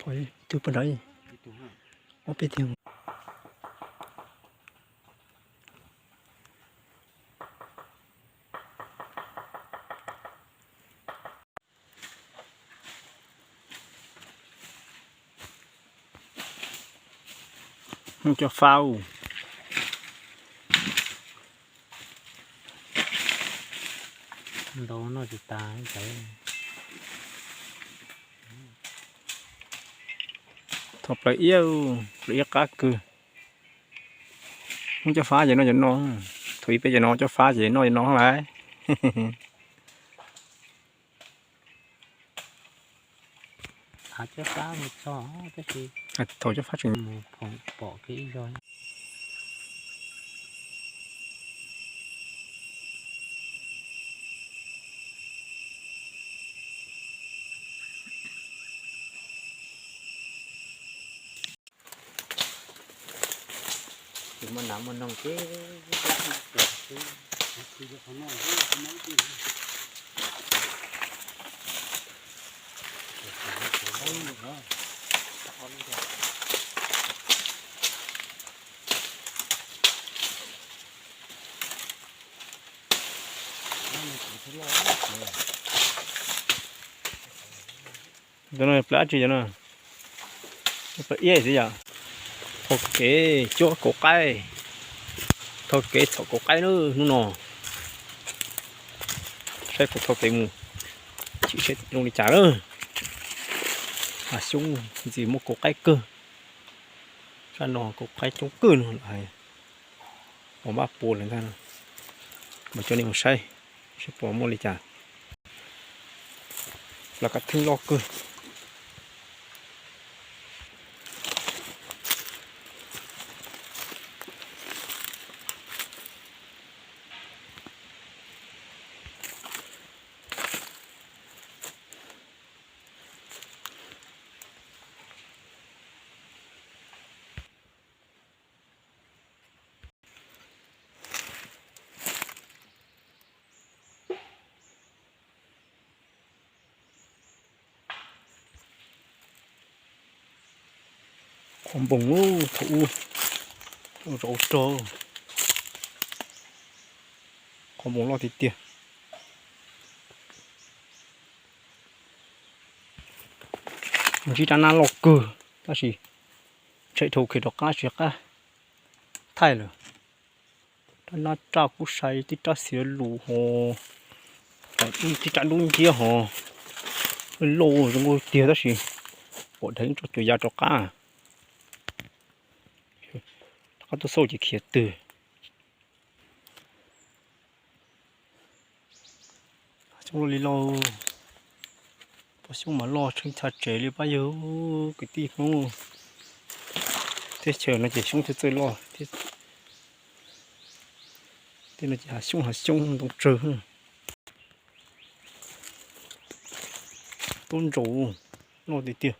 Tus poj nrad, ob peb tiag. Hmoob cob fab. Ntau noj tsis tas. Thaum plaws iab, plaws iab qab kawg. Hmoob cob fab ces noj cov no. Thaum ib peb cov no cob fab ces noj cov no lawm. Thaum cob fab tseem pom kiag ib zaug. Tsis muaj nas muaj noog ces. Cov no plaub dab tsi cov no? Plaub iab xwb yom. Taug kev cuab kauv qaib, taug kev txhom kauv qaib na hnub no. Saib kuv taug kev mus, tsis saib zoo li cas lawm. Hav xyoob ntxim muaj kauv qaib kawg. Sab no kauv qaib coob kawg no, pos mab pua lawm ntag. Mas coj nej mus saib, saib pos muaj li cas. Plas kav theej loj kawg. Qhov npoos thaum ub, zov rog, qhov npoos loj tiag tiag. Ntsib rab nab loj kawg tab sis tshem dhau kiag rov qab tsis qab thaij lawm. Rab nab raj kub sai tib rab xiav lus ho, tib rab dub nciab ho, loj zoo nkauj tiag tab sis pom dheev tso cua ya rov qab. Rov qab tuaj xauj ces khiav twg. Xyoob loj li loj, pom xyoob mas loj tsheej txha tsev li pab yawg kwv tij Hmoob. Teb chaws no ces xyoob txawj txawj loj thiab. Tej no ces hav xyoob hav xyoob ntoo tsawg. Tub ntsaus, loj tiag tiag.